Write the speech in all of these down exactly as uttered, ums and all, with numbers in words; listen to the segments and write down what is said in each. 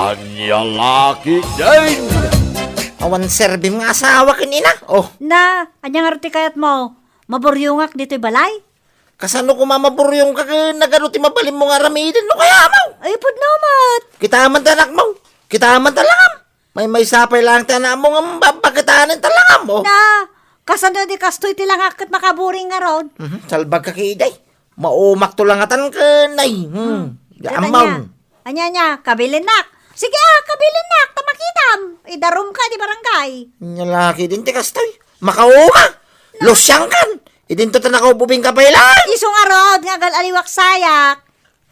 Ania la ketdin? Awan serbim nga asawa ken ina. Oh. Na, ania ngarud ti kayatmo? Maburyongak ditoy balay? Kasano koma maburyongka ken nagano ti mabalinmo nga aramiden no kayatmo? Ay, pudno met. Kitaem ta anakmo. Kitaem ta langam. Maymaysa pay laeng ti anakmo ngem babbaketanen ta langam, oh. Na, kasano di kastoy ti langak ket makaburing ngarud? Mhm, salbagka ketdi. Maumakto langatan ken ay, hmm, Hmm. di Ket ammaw. ania? Ania, ania, kabilinnak? Sige, ah, kabilinnak, ta makitam. Idarumka di barangay. Ania la ketdin ti kastoy. Makauma! Lusiangkan! Idinto ta nakaububing ka pay laeng. Isu ngarud nga agal-aliwaksayak.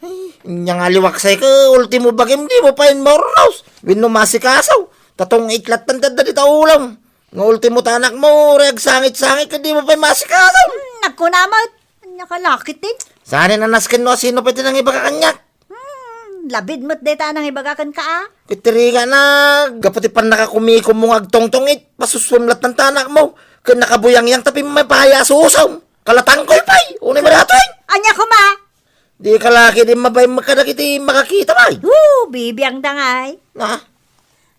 Ay, ania nga aliwaksay ket ultimo bagim dimo pay maurnos. Wenno masikaso. Tatong-it lattan ti adda dita ulam. Nga ultimo ta anakmo, uray agsangit-sangit ket dimo pay masikaso. Hmm, nagkuna met. Ania ka la ketdin? Saan a nasken no asino pay ti nangibaga kaniak? Hmm, labid met dayta a nangibaga kenka, a? Ket ti rigana, gapu ti pannakakumikumo nga agtongtong-it, pasusuam lattan ti anakmo. Ket nakabuyangyang ta pimmapaya a susom. Kalatangkoy pay, unay madatoy. Ania koma? Dika la ketdin mabain kadagiti makakita pay. Woo, bibiangda ngay. Na?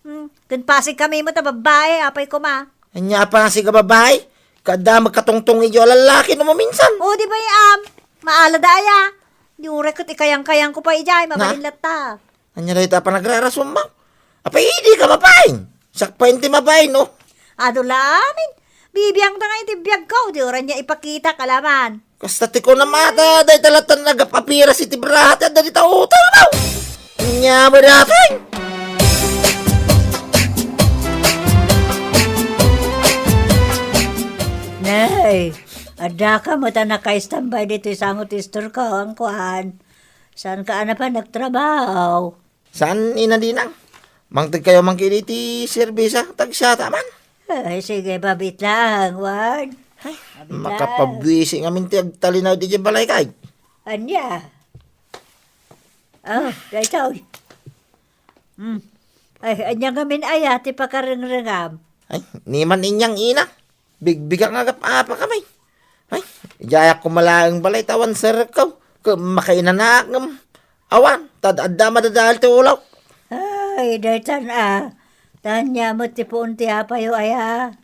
Hmm, ken pasigkami met a babbai, apay koma? Ania a pasig a babbai? Ket adda met katongtong-ityo a lallaki no maminsan. O, di bay, am, maalada aya. Di uray ket ikayangkayangko pay idiay, mabalin latta. Ania dayta a panagrarasuam? Apay, dika mabain. Siak pay ti mabain, no? Adu la amin. Bibiangda ngay ti biagko, di uray nia ipakitak a laman. Kasta ti kunam ata, dayta lattan nagapapiras iti braha ti adda dita utang, no? Ania met daytoy? Nay, addaka met a nakaistambay ditoy sango ti istorko, angkuan. Saanka a napan nagtrabaho? Saan, Ina Dinang? Mangtedkayo man ketdi iti serbisa, tagsiata man. Ay, sige, babit laeng, wen. Ay, babit laeng. Makapabuisi ngamin ti agtalinaw iti balay kay. Ania? Ah, daytoy. Hmm. Ay, ania ngamin aya ti pakarengrengam? Ay, ni man inyang ina. Bigbigak nga agap-apa kami. Ay, idiayak koma laeng balay ta awan serrekko. Ket makainanaak ngem awan, ta ad-adda madadael ti ulok. Ay, daytan a. Ania met ti puon ti apayo aya?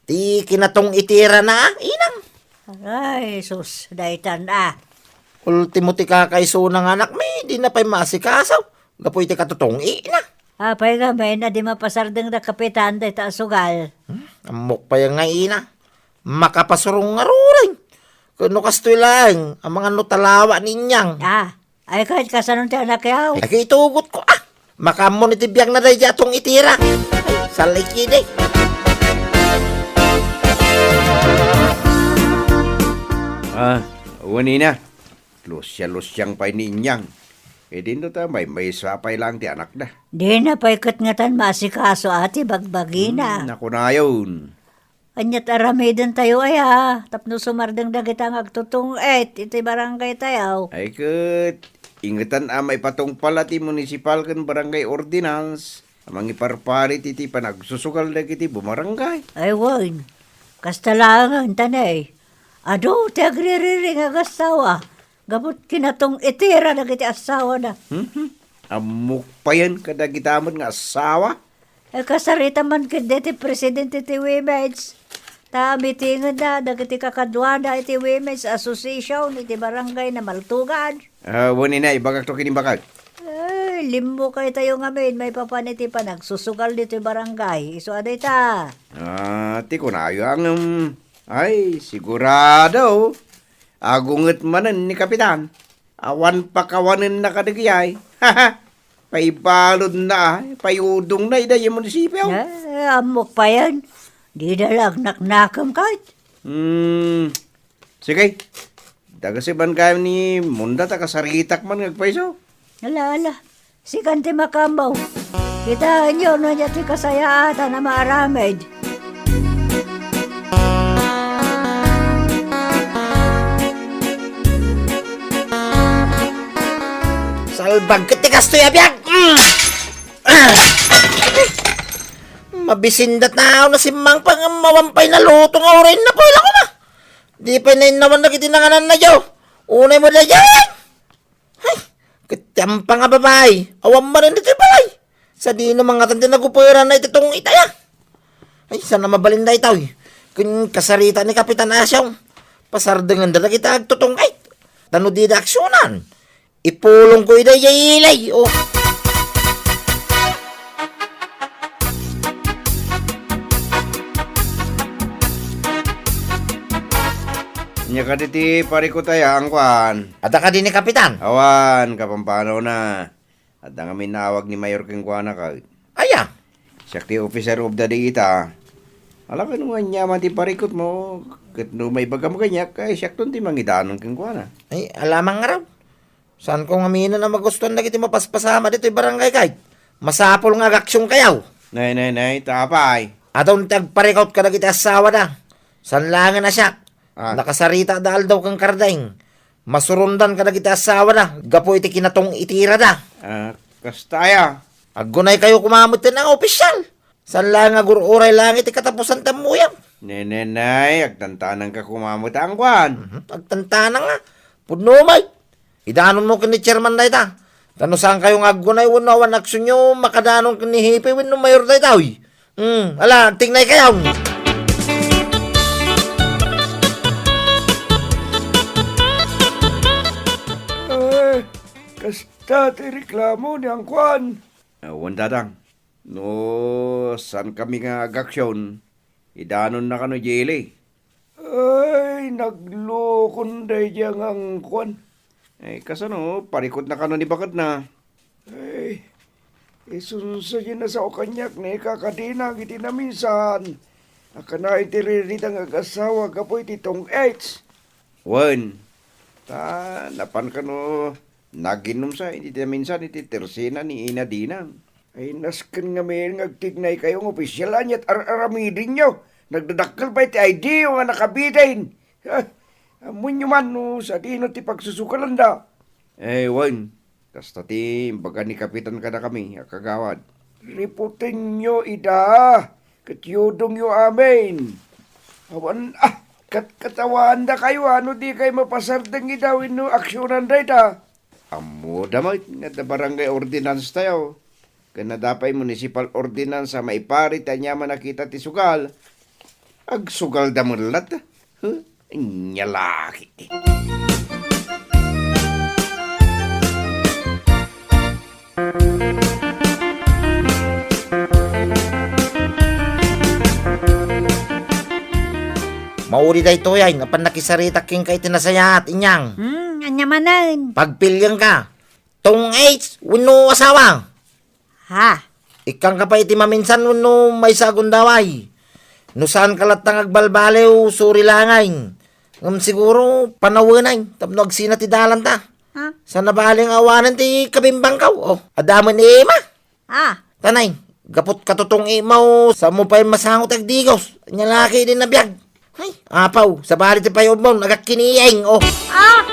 Ti kinatong-itirana, inang. Ay, sus, daytan a. Ultimo ti kakaisuna nga anakmi, dina pay maasikaso. Gapu iti katutong-ina. Apay ngamin a di mapasardeng da Kapitan dayta a sugal? Hmm? Ammok pay nga ina. Makapasurong ngarud. Ket no kastoy laeng, amangan no talawa ni inyang. Ah, ay ket kasano ti anakyo? Ay, ket itugotko, ah. Makaammo ni ti biagna daydi a tong-itira. Ay, salik idi. Ah, wen ina. Lusia-lusiang pay ni inyang. Idinto ta maymaysa pay laeng ti anakda. Dina pay ket ngatan maasikaso a ti bagbagina. Hmm, nakunayon. Ania't aramidentayo aya, tapno sumardeng dagita nga agtutong-it iti barangaytayo? Ay ket, ingetan a maipatungpal a ti munisipal ken barangay ordinance a mangiparparit iti panagsusugal dagiti bumarangay. Ay wen, kasta laengen ta ne, adu ti agririri nga agasawa, gapu kinatong-itira dagiti asawana. Mhm. Ammok payen kadagita met nga asawa. E, kasarita man ketdi ti presidente ti Women's. Ta mitingenda dagiti kakaduana iti Women's Association iti barangay Namaltugan. Ah, wen ina, ibagakto ken imbagak. Ay, limmukaytayo ngamin maipapan iti panagsusugal ditoy barangay. Isu a dayta. Ah, ti kunayo a ngem, ay, sigurado. Agunget manen ni Kapitan. Awan pakawanenna kadagiti ay. Paibaludna, paiyudongna ida idiay munisipio. Eh, ammok payen. Dida la naknakam ket. Hmm. Sige. Dagaseban kayo ni Munda ta kasaritak man nga agpayso. Ala, ala. Sikan ti makammo. Kitaenyo no ania ti kasayaatan a maaramid. Salbag ket ti kastoy a biag! Mm. Ah! Mabisinda tao na simmang pangammawan pay naluto nga uray na pala koma. Di pay nainnawan dagiti nangananna, Jo. Unay mo daydiay. Hay, ket ti ampa nga babai, awan manen ditoy balay. Sadino mangatan ti naguperanna iti tungit aya? Ay, saan a mabalin daytoy? Ken kasarita ni Kapitan Asyong, pasardengenda dagiti agtutungit. Ta no dida aksionan, ipulongko ida idiay ili, o. Ania kadi ti parikut aya, angkuan? Adda kadi ni Kapitan? Awan, kapampanuwna. Adda ngamin naawag ni Mayor kenkuana ket. Aya? Siak ti officer of the day ita. Ala, ket no ania man ti parikutmo, ket no maibagam kaniak, ay siakton ti mangidanon kenkuana. Ay, ala man ngarud. Saanko ngaminen a magustuan dagiti mapaspasama ditoy barangay, kay masapul nga agaksionkayo. Nay, nay, nay, ta apay? Adun ti agparikut kadagiti assawada. Saan laengen a siak. Ah. Nakasaritada aldaw ken kardeng. Masurondan kadagiti assawada gapu iti kinatong-itirada. Ah, kasta aya? Aggunaykayo koma metten nga opisyal. Saan laeng nga agur-uray laeng iti katapusan ti ammuyam. Nenenay, agtantanangka koma met, angkuan. Mhm, agtantanang nga. Pudno met. Idanonmo ken ni chairman dayta. Ta no saankayo nga aggunay wenno awan aksionyo, makadanon ken ni hepe wenno mayor dayta, uy. Hmm, ala, agtignaykayo. Eh, kasta ti reklamo ni angkuan. Awan, Dadang. No saankami nga agaksion, idanonna kano diay ili. Ay, naglukon daydiay nga angkuan. Ay, kasano, parikutna kano ni baketna? Ay, isunsa diay a sao kaniak ni Kaka Dinang iti naminsan a kanayon ti ririda nga agasawa gapu iti tungit. Wen, ta napan kano naginumsa iti naminsan iti tersena ni Ina Dinang. Ay, nasken ngamin nga agtignaykayo nga opisyal, aniat ar-aramidenyo? Nagdadakkel pay ti I D yo nga nakabitin. Ah, ammoenyo man no sadino ti pagsusukalanda. Eh, wen, kasta ti imbaga ni Kapitan kadakami a kagawad. Riputenyo ida, ket yudongyo amin. Awan, ah, kat-, katawandakayo, a no dikay mapasardeng ida wenno aksionan dayta. Ammoda met nga adda barangay ordinance tayo, ken adda pay municipal ordinance a maiparit ti aniaman a kita ti sugal. Agsugalda met latta. Huh? Ania la ket ti. Maudi daytoy ay, napan nakisaritak kenka iti nasayaat, inyang. Hmm, ania manen? Pagpilienka. Tungit wenno asawa? Ha? Ikkanka pay iti maminsan wenno maysa a gundaway? No saanka latta nga agbalbaliw, suri laeng. Ngem siguro, panawenay, tapno agsina ti dalanta. Ha? Saan a bali nga awanen ti kabimbangkaw? O, adda met ni Emma? Ah. Tanay, gaput katutong imaw, saan mo pay masango ti agdigos? Ania la ket ti nabiag. Ay, apaw, sabali ti payubbon, agak kinieng, o. Ah!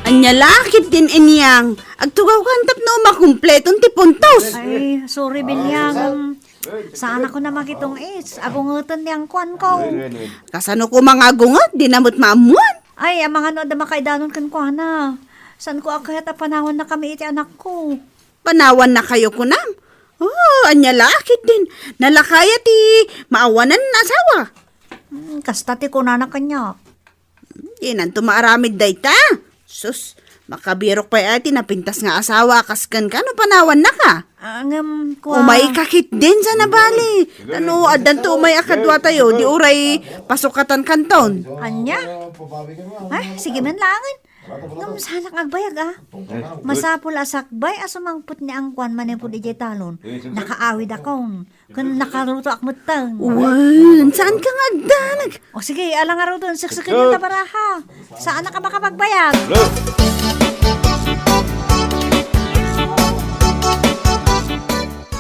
Ania la ket din inyang, agtugawkan tapno makumpleton ti puntos. Ay, sorry, Bilyang. Saan ako na makitong its. Agungeten ni angkuan ko. Kasano ko mangagunget, di na met maammuan. Ay, amangan no adda makaidanon kenkuana. Saan ko a kayat a panawannakami iti anakko? Panawannakayo kunam? Oh, ania la ket din. Nalakaya ti maawanan asawa. Hmm, kasta ti kunana kaniak. Dinanto maaramid dayta. Sus, makabirok pay ay ti napintas nga asawa a kas kenka no panawannaka. Ah, ngem, kua- Umayka ketdin sa nabali. Tano, addanto umay a kaduatayo, di uray pasukatankanton. Ania? Ay, sige man laengen. Ngem saanak agbayag, a. Masapul a sakbay a sumangpet ni angkuan manipud idiay talon. Nakaawidakon. Ken nakalutoak metten. Wen, saanka nga agdanag? O sige, ala ngaruden, sekseken ta baraha. Saanak a makapagbayag.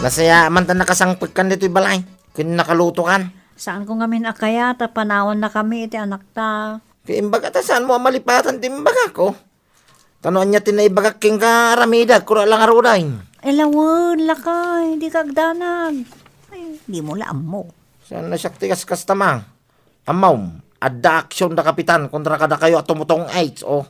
Nasayaat man ta nakasangpetkan ditoy balay. Ken nakalutokan. Saanko ngamin a kayat a panawannakami iti anakta. Ket imbaga ta saanmo a malipatan ti imbagak, o. Ta no ania ti naibagak kenka, aramidek, kuro a langaruday. Ay, lawen, lakay, dika agdanag. Ay, dimo la ammo. Saan a siak ti kaskasta, ma? Ammom, Adda aksyon da Kapitan kontra kadakayo a tumutong-its, o.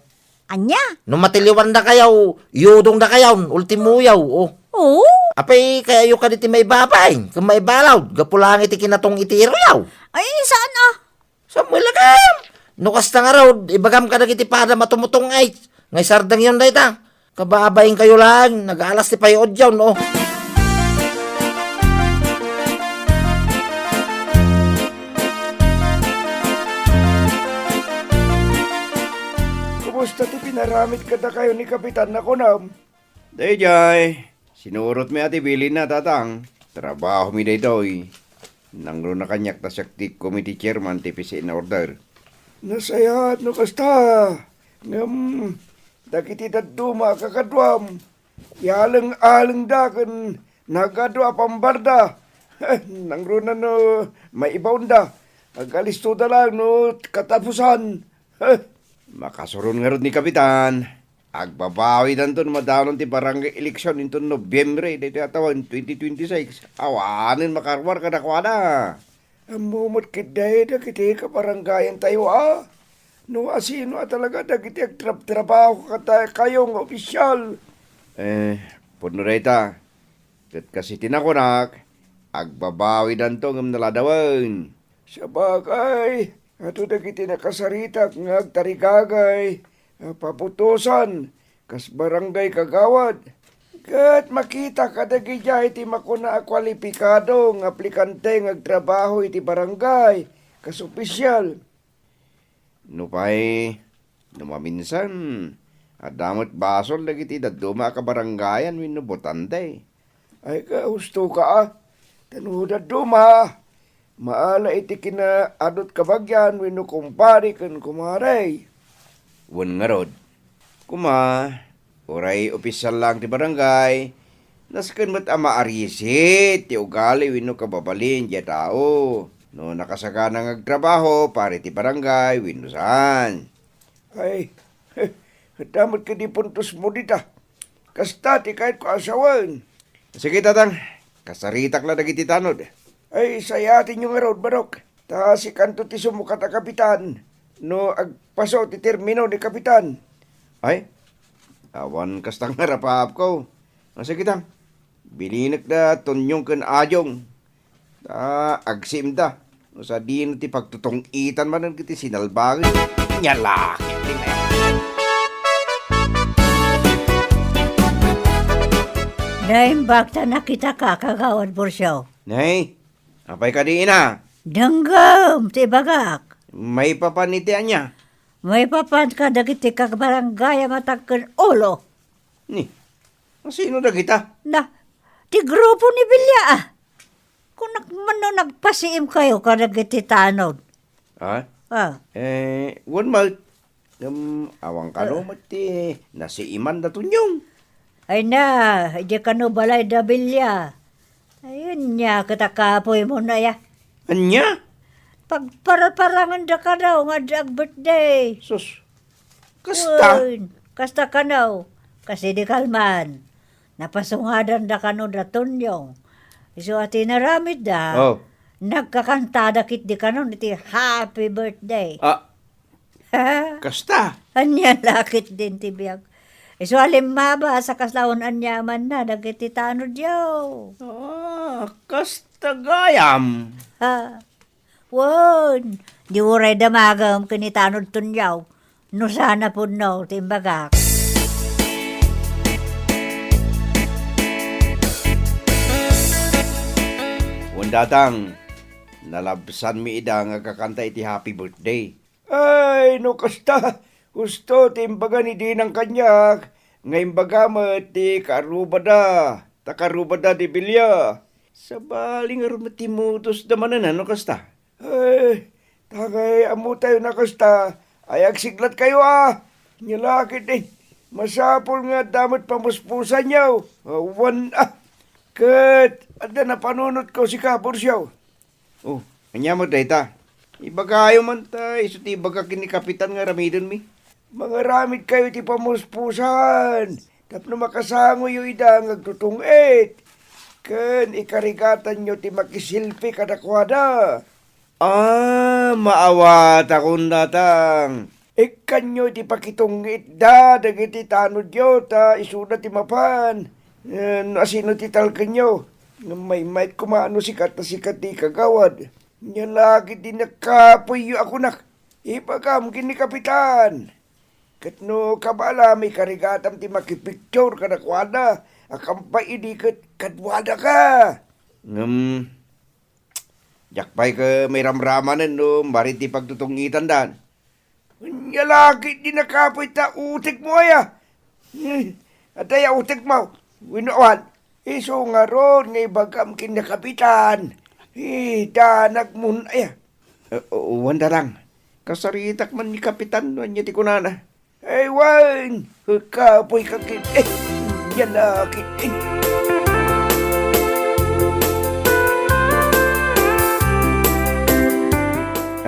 Ania? No matiliwandakayo, iyudongdakayon, ultimoyo, o. Oo? Apay, kayayo kadi ti maibabay, ken maibalaw, gapu laeng iti kinatong-itiroyo. Ay, saan a? Samuel a gayam. No kasta ngarud, ibagam kadagiti padam a tumutong-its, nga isardengyon dayta. Kababainkayo laeng, nagalas ti payuodyon, o. Kumusta ti pinaramid kadakayo ni Kapitan a kunam? Daydiay, sinurotmi a ti bilinna, tatang. Trabahomi daytoy. Nangruna kaniak ta siak ti committee chairman ti P C N order. Nasayaat no kasta. Ngem, dagiti dadduma a kakaduam, ialeng-alengda ken nagadu a pambarda. Nangruna no maibaonda. Agalistoda laeng no katapusan. Makasuron ngarud ni Kapitan. Agbabawidanto no madanon ti barangay election inton Nobyembre daytoy a tawen, twenty twenty-six. Awanen makaruar kadakuada. Ammo met ketdi dagiti kabarangayantayo a no asino a talaga dagiti agtrabtrabaho kadakayo nga opisyal. Eh, pudno dayta. Ket kas iti nakunak, agbabawidanto ngem naladawen. Sabagay, adu dagiti nakasaritak nga agtarigagay a paputosan kas barangay kagawad. Ket makita kadagidiay ti makuna a kualipikado nga aplikante nga agtrabaho iti barangay kas opisyal. Nupay, no maminsan, adda met basol dagiti dadduma a kabarangayan wenno botante. Ay, ka, husto ka, a. Ta no dadduma, maala iti kinaadut kabagian wenno kumpare ken kumare. Wen ngarud, koma, uray opisyal laeng ti barangay, nasken met a maarisit ti ugali wenno kababalin diay tao no nakasagana nga agtrabaho para iti barangay wenno saan. Ay, adda met kadi puntosmo dita. Kasta ti kayatko a sawen. Sige, tatang. Kasaritak la dagiti tanod. Ay, sayatenyo ngarud, manok. Ta sikanto ti sumukat a kapitan no agpaso ti termino ni kapitan. Ay, awan kasta nga rapaapko. A, sige, tang. Bilinek da Tonyong ken Ajong. Ta agsiimda no sadino ti pagtutong-itan manen iti sinalbangen. Nia la ketdi met. Naimbag ta nakitaka, Kagawad Porcio. Nay, apay kadi, ina? Denggem ti ibagak. Maipapan iti ania? Maipapan kadagiti kabarangay a matangken ulo. Ni, asino dagita? Na, ti grupo ni Bilia, a. Kunak man no nagpasiimkayo kadagiti tanod. Ah? Ah. Eh, wen met. Ngem, awan kano Ah. met ti nasiiman da Tonyong. Ay na, idiay kano balay da Bilia. Ay, ania ket a kapuy mo na ya. Ania? Pagparparanganda kano nga adda ag-birthday. Sus, kasta? Wen, kasta kano. Kas idi kalman. Napasungadan da kano da Tonyong. Isu a ti inaramidda. Oh. Nagkakantada ketdi kano iti happy birthday. Ah, kasta? Ania la ketdin ti biag. Isu a limmabas a kasla un-aniamanna dagiti tanodyo. Ah, kasta gayam. Ha. Wen, di uray damagem ken ni tanod Tonyong. No saan a pudno ti imbagak. Wen, datang, nalabsanmi ida nga agkakanta iti happy birthday. Ay, no kasta, husto ti imbaga ni Dinang kaniak, nga imbaga met ti karubada, ta karubada di Bilia. Sabali ngarud met ti modusda manen, no kasta? Ay, tagay, ammotayo na kasta, ay agsiglatkayo, a. Nia la ketdi, masapul nga adda met pamuspusanyo. Awan, a. Ket adda napanunotko, sika, Porcio. Oh, ania met dayta? Ibagayo man ta isu ti ibaga ken ni Kapitan nga aramidenmi. Mangaramidkayo iti pamuspusan tapno makasangoyo ida nga agtutong-it, ken ikarigatanyo ti makiselfie kadakuada. Ah, Maawatakon, Tatang. Ikkanyo ti pakitungitda dagiti tanodyo, ta isuda ti mapan. Eh, no asino ti talkenyo? Ngem maymayat koma no sikat a sikat ti kagawad. Nia la ketdi nakapuyyo a kunak, ibagam ken ni Kapitan. Ket no kabala, maikarigatam ti makipicture kadakuada a kampay idi ket kaduadaka. Ngem, diak pay ket mairamramanen no marid ti pagtutungitanda. Ania la ketdi nakapoy ta utekmo aya? Eh, adda aya utekmo? Wenno awan? Isu ngarud nga ibagam ken ni Kapitan. Eh, danagmon aya? Eh, wen, Tatang. Kasaritak man ni Kapitan no ania ti kunana. Ay, wen, kapoy ka ket, eh, nia la ket, eh.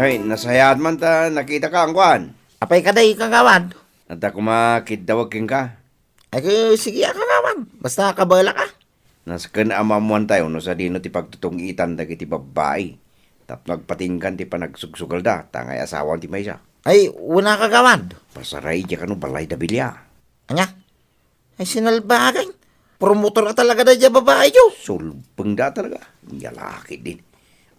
Ay, nasayaat man ta nakitaka, angkuan. Apay kadi, kagawad? Adda koma kiddawag kenka. Ay, ket, sige a, kagawad. Basta kabaelak a. Nasken a maammoantayo no sadino ti pagtutungitanda dagiti babbai tapno agpatinggan ti panagsugsugalda, ta ngay asawam ti maysa. Ay, wen a, kagawad. Pasaray diay kano balay da Bilia. Ania? Ay, sinalbagay. Promotor a talaga daydiay a babaiyo. Sulbengda talaga. Nia la ketdin.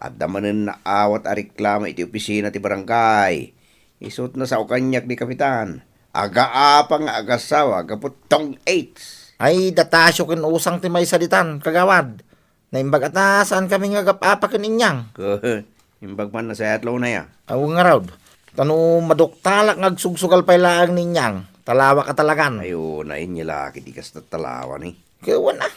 Adda manen naawat a reklamo iti opisina ti barangay. Isut' nasao kaniak ni Kapitan. Agaapa nga agasawa gapu tong-its. Ay, datasyo ken usang ti maysa ditan, kagawad. Naimbag a ta, saankami nga agap-apa ken Inyang. Imbag man, nasayaat la unay a. Aw, ngarud. Ta no maduktalak nga agsugsugal pay laeng ni Inyang, talawak a talagan. Ay, oo, na, ania la ketdi kasta talawan, eh. Ket wen a,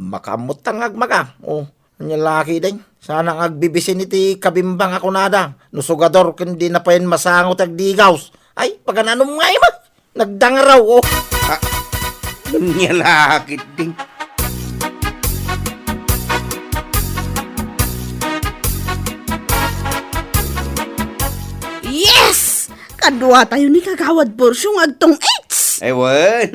makaammotan nga agmaga. O, ania la ketdin? Saanak nga agbibisin iti kabimbang a kunada, no sugador ken dina pay masango ti agdigaws. Ay, pagan-anom nga ima? Nagdangaraw, o. Ah, ania la ketdin? Yes! Kaduatayo ni Kagawad Porcio nga agtong-its! Ay, wen.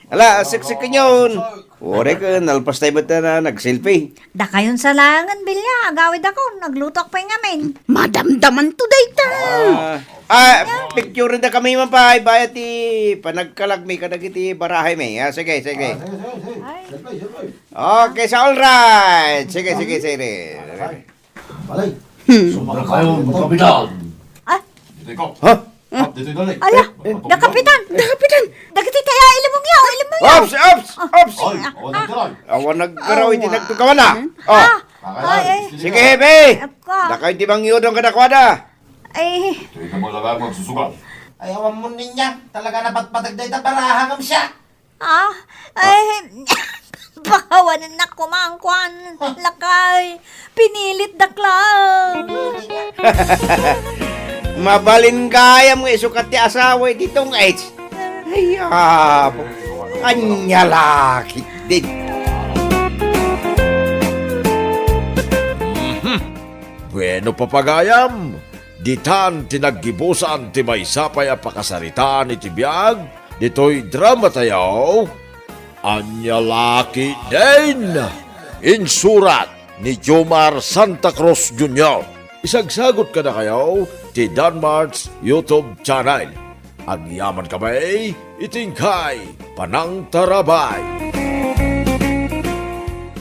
Ala, siksiken yon. Uray ket nalpas tayo met a nagselfie. Dakayon sa laengen, Bilia, agawidakon, naglutoak pay ngamin. Madamdamanto dayta. Ah, ah, picturendakami man pay, bayat ti panagkalakmi kadagiti barahaymi. Ah, sige, sige. Ay. Okay, so all right. Sige, sige, sige. Balay. Hmm. Sumaka kayo, Kapitan. Ah? Dito ikaw. Ha? Ah, dito dali. Ala, da Kapitan. Da Kapitan. Dagiti tayo, ilimong yaw, ilimong yaw. Ops, ops, ops. Ay, awan nagkaraw. Awan nagkaraw iti nagtugawan na. Ah. Oh. Ay, ay. Sige, Hebe. Ako. Dakayo ti mangyudong kadakuada. Ay. Dito mo lang magsusugal. Ay, awan mo niya. Talaga napatpatag dahil ta baraha ngam siya. Ah, ay, pakawanan na kumangkuan, lakay. Pinilit dakla. Mabalin gayam nga isukat ti asawa iti tong-its. Ay, apo. Ania la ketdin. Mhm. Bueno, papagayam, ditan ti naggibusan ti maysa pay a pakasaritaan iti biag ditoy drama tayo, Ania la ketdin? Insurat ni Jomar Santa Cruz Junior. Isagsagot kadakayo ti Danmart's YouTube channel. Agyaman kami iti inkay panangtarabay.